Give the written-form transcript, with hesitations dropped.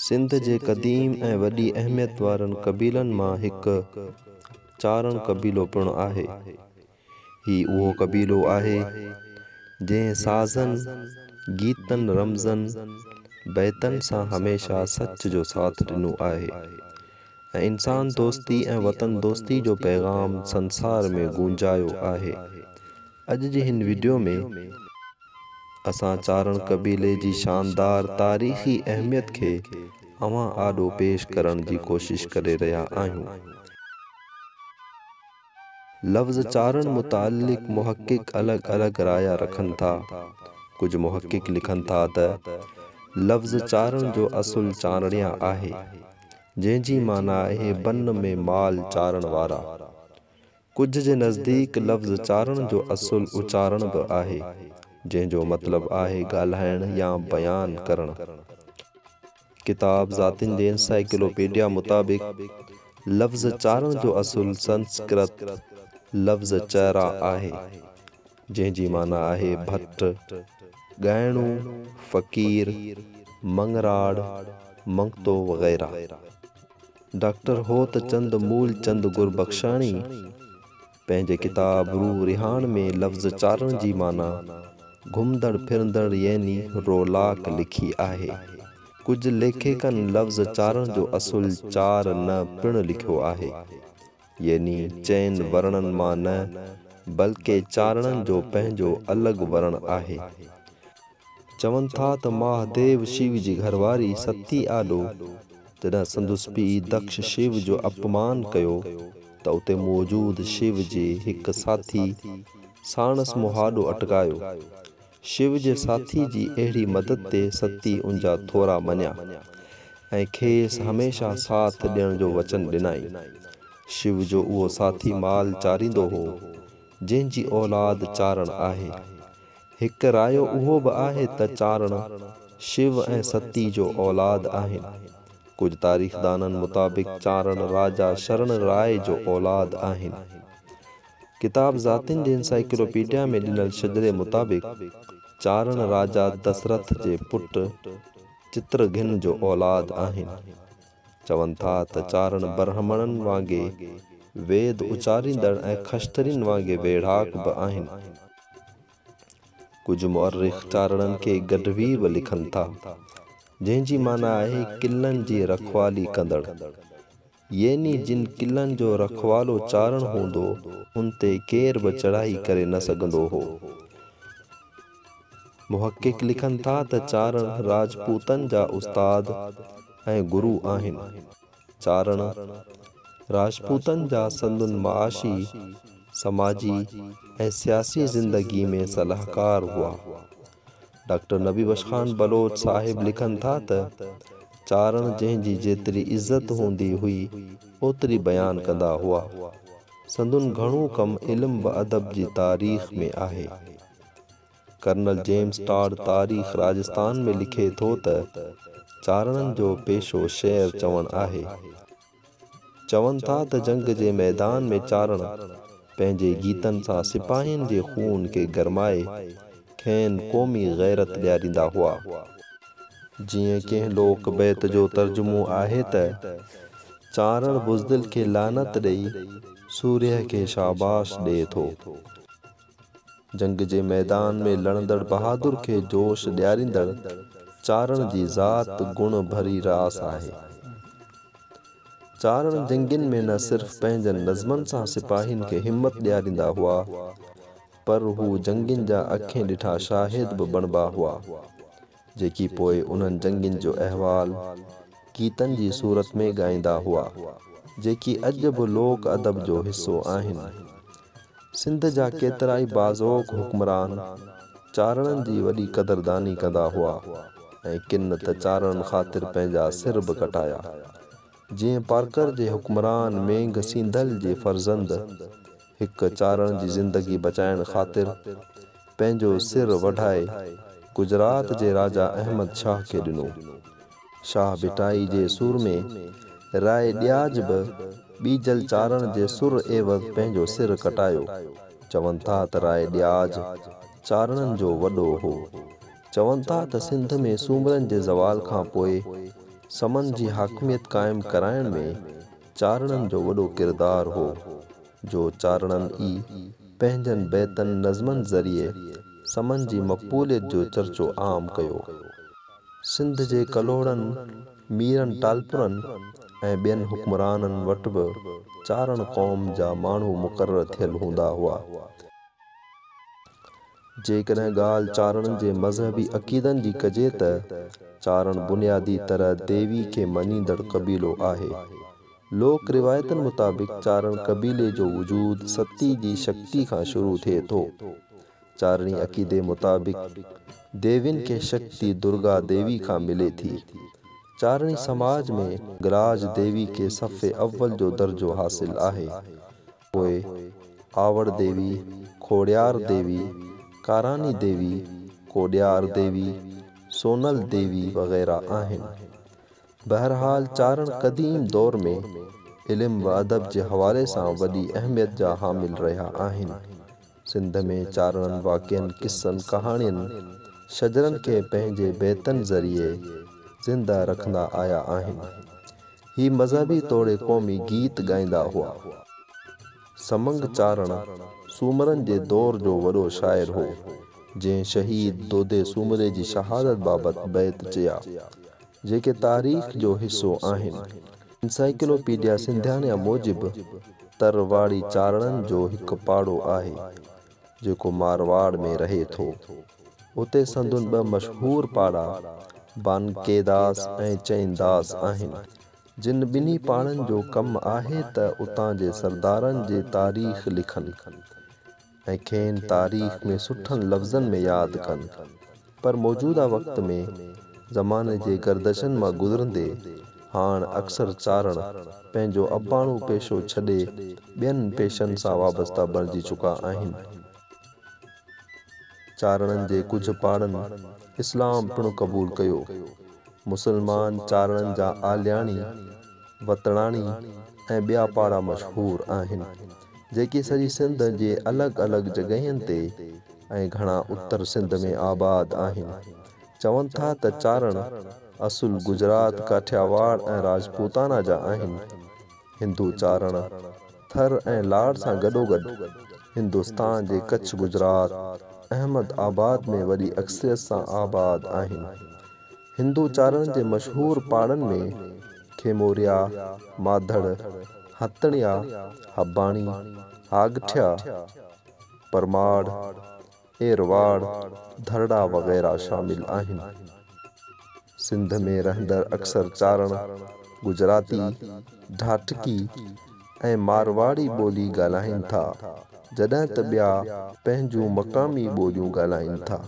سنڌ جي قديم ۽ وڏي اهميت وارن قبيلن مان هڪ چارڻ قبيلو پڻ آهي. هي اهو قبيلو آهي، جنهن سازن، گيتن رمزن، بيتن سان هميشه سچ جو ساٿ ڏنو آهي ۽ انسان دوستي ۽ وطن دوستي جو پيغام سنسار ۾ گونجايو آهي. اڄ جي هن وڊيو ۾. اسان چارڻ قبيلي جي شاندار تاريخي اهميت کي اوهان آڏو پيش ڪرڻ جي ڪوشش ڪري رهيا آهيون. لفظ چارڻ متعلق محقق الڳ الڳ رايا رکن ٿا. ڪجهه محقق لکن ٿا ته لفظ چارڻ جو اصل چارڻيا آهي، جنهن جي معنيٰ آهي بن ۾ مال چارڻ وارا. ڪجهه جي نزديڪ لفظ چارڻ جو اصل اچارڻ به آهي، جنهن جو مطلب آهي ڳالهائڻ يا بيان ڪرڻ. ڪتاب ذاتين جي انسائيڪلوپيڊيا مطابق لفظ چارڻ جو اصل سنسڪرت لفظ چرا آهي، جنهن جي معنيٰ آهي ڀٽ، ڳائڻو، فقير، مڱراڙ، منگتو وغيره. ڊاڪٽر هوت چند مول چند گربخشاڻي پنهنجي ڪتاب روح رهاڻ ۾ لفظ چارڻ جي معنيٰ گهمندڙ ڦرندڙ يعني رولاڪ لکي آهي. ڪجهه ليکڪن لفظ چارڻ جو اصل چار نه پڻ لکيو آهي. يعني چئن ورڻن مان نه بلڪه چارڻن جو پنهنجو الڳ ورڻ آهي. چون ٿا ته مهاديو شيو جي گهرواري ستي آڏو جڏهن سندس پيء دڪش شيو جو اپمان ڪيو ته اتي موجود شيو جي هڪ ساٿي ساڻس مهاڏو اٽڪايو. شيو جي ساٿي جي اهڙي مدد تي ستي ان جا ٿورا مڃيا ۽ کيس هميشه ساٿ ڏيڻ جو وچن ڏنائين. شيو جو اهو ساٿي مال چاريندو هو، جنهن جي اولاد چارڻ آهي. هڪ رايو اهو به آهي ته چارڻ شو ۽ ستي جو اولاد آهن. ڪجهه تاريخدانن مطابق چارڻ راجا شرڻ راء جو اولاد آهن. ڪتاب ذاتين جي انسائيڪلوپيڊيا ۾ ڏنل شجري مطابق چارڻ راجا دسرٿ جي پٽ چترگهن جو اولاد آهن. چون ٿا ته چارڻ برهمڻن وانگي ويد اچاريندڙ ۽ کشترين وانگي ويڙهاڪ به آهن. ڪجهه مؤرخ چارڻن کي گڍوي به لکن ٿا، جنهن جي معنيٰ آهي قلعن جي رکوالي ڪندڙ. يعني جن قلعن جو رکوالو چارڻ هوندو، ان تي ڪير به چڙهائي ڪري نه سگهندو هو. محقق لکن ٿا ته چارڻ راجپوتن جا استاد ۽ گرو آهن. چارڻ راجپوتن جا سندن معاشي، سماجي ۽ سياسي زندگي ۾ صلاحڪار هئا. ڊاڪٽر نبي بخش خان بلوچ صاحب لکن ٿا ته، چارڻ جنهن جي جيتري عزت هوندي هئي اوتري بيان ڪندا هئا. سندن گهڻو ڪم علم و ادب جي تاريخ ۾ آهي. ڪرنل جيمس ٽاڊ تاريخ راجستان ۾ لکي ٿو ته چارڻن جو پيشو شعر چوڻ آهي. چون ٿا ته جنگ جي ميدان ۾ چارڻ پنهنجي گيتن سان سپاهين جي خون کي گرمائي کين قومي غيرت ڏياريندا هئا. جيئن ڪنهن لوڪ بيت جو ترجمو آهي ته، چارڻ بزدل کي لعنت ڏئي سورهيه کي شاباش ڏئي ٿو. جنگ جي ميدان ۾ لڙندڙ بهادر کي جوش ڏياريندڙ چارڻ جي ذات گڻ ڀري راس آهي. چارڻ جنگين ۾ نه صرف پنهنجن نظمن سان سپاهين کي همت ڏياريندا هئا، پر هو جنگين جا اکين ڏٺا شاهد به بڻبا هئا. جيڪي پوء انهن جنگين جو احوال گيتن جي صورت ۾ ڳائيندا هئا، جيڪي اڄ به لوڪ ادب جو حصو آهن. سنڌ جا ڪيترائي باذوق حڪمران چارڻن جي وڏي قدرداني ڪندا هئا ۽ ڪن ته چارڻن خاطر پنهنجا سر به ڪٽايا. جيئن پارڪر جي حڪمران مينگهه سينڌل جي فرزند هڪ چارڻ جي زندگي بچائڻ خاطر پنهنجو سر وڍائي گجرات جي راجا احمد شاهه کي ڏنو. شاهه ڀٽائي جي سورمي راء ڏياج به ٻيجل چارڻ جي سر عيوض پنهنجو سر ڪٽايو. چون ٿا ته راء ڏياج چارڻن جو وڏو هو. چون ٿا ته سنڌ ۾ سومرن جي زوال کان پوء سمن جي حاڪميت قائم ڪرائڻ ۾ چارڻن جو وڏو ڪردار هو، جو چارڻن ئي پنهنجن بيتن نظمن ذريعي سمن جي مقبوليت جو چرچو عام ڪيو. سنڌ جي ڪلهوڙن، ميرن ٽالپرن ۽ ٻين حڪمرانن وٽ به چارڻ قوم جا ماڻهو مقرر ٿيل هوندا هئا. جيڪڏهن ڳالهه چارڻن جي مذهبي عقيدن جي ڪجي ته چارڻ بنيادي طرح ديوي کي مڃيندڙ قبيلو آهي. لوڪ روايتن مطابق چارڻ قبيلي جو وجود ستي جي شڪتي کان شروع ٿئي ٿو. چارڻي عقيدي مطابق ديوين کي شڪتي درگا ديوي کان ملي ٿي. چارڻي سماج ۾ گلاج ديوي کي صف اول جو درجو حاصل آهي. پوء آوڙ ديوي، کوڙيار ديوي، ڪاراني ديوي، ڪوڏيار ديوي، سونل ديوي وغيره آهن. بهرحال چارڻ قديم دور ۾ علم و ادب جي حوالي سان وڏي اهميت جا حامل رهيا آهن. سنڌ ۾ چارڻن واقعن، قصن، ڪهاڻين، شجرن کي پنهنجي بيتن ذريعي زنده رکندا آيا آهن. هي مذهبي توڙي قومي گيت ڳائيندا هئا. سمنگ چارڻ سومرن جي دور جو وڏو شاعر هو، جنهن شهيد دودي سومري جي شهادت بابت بيت چيا، جيڪي تاريخ جو حصو آهن. انسائيڪلوپيڊيا سنڌيانا موجب تر واڙي چارڻن جو هڪ پاڙو آهي، جيڪو مارواڙ ۾ رهي ٿو. اتي سندن ٻه مشهور پاڙا بانڪيداس ۽ چئنداس آهن، جن ٻنهي پاڙن جو ڪم آهي ته اتان جي سردارن جي تاريخ لکن ۽ کين تاريخ ۾ سٺن لفظن ۾ ياد ڪن. پر موجوده وقت ۾ زماني جي گردشن مان گذرندي هاڻ اڪثر چارڻ پنهنجو اباڻو پيشو ڇڏي ٻين پيشن سان وابسته بڻجي چڪا آهن. چارڻن جي ڪجهه پاڙن اسلام پڻ قبول ڪيو. مسلمان چارڻن جا عالياڻي، وتڻاڻي ۽ ٻيا پاڙا مشهور آهن، جيڪي سڄي سنڌ جي الڳ الڳ جڳهين تي ۽ گهڻا اتر سنڌ ۾ آباد آهن. چون ٿا ته چارڻ اصل گجرات، ڪاٺياواڙ ۽ راجپوتانا جا آهن. هندو چارڻ ٿر ۽ لاڙ سان گڏوگڏ هندستان جي ڪڇ گجرات، احمد آباد ۾ وڏي اڪثريت سان آباد آهن. هندو چارڻن جي مشهور پاڙن ۾ کيموريا، ماڌڙ، هتڻيا، هباڻي، هاڳٺيا، پرماڙ، ايرواڙ، ڌرڙا وغيره شامل آهن. سنڌ ۾ رهندڙ اڪثر چارڻ گجراتي، ڍاٽڪي ۽ مارواڙي ٻولي ڳالهائين ٿا، جڏهن ته ٻيا پنهنجون مقامي ٻوليون ڳالهائين ٿا.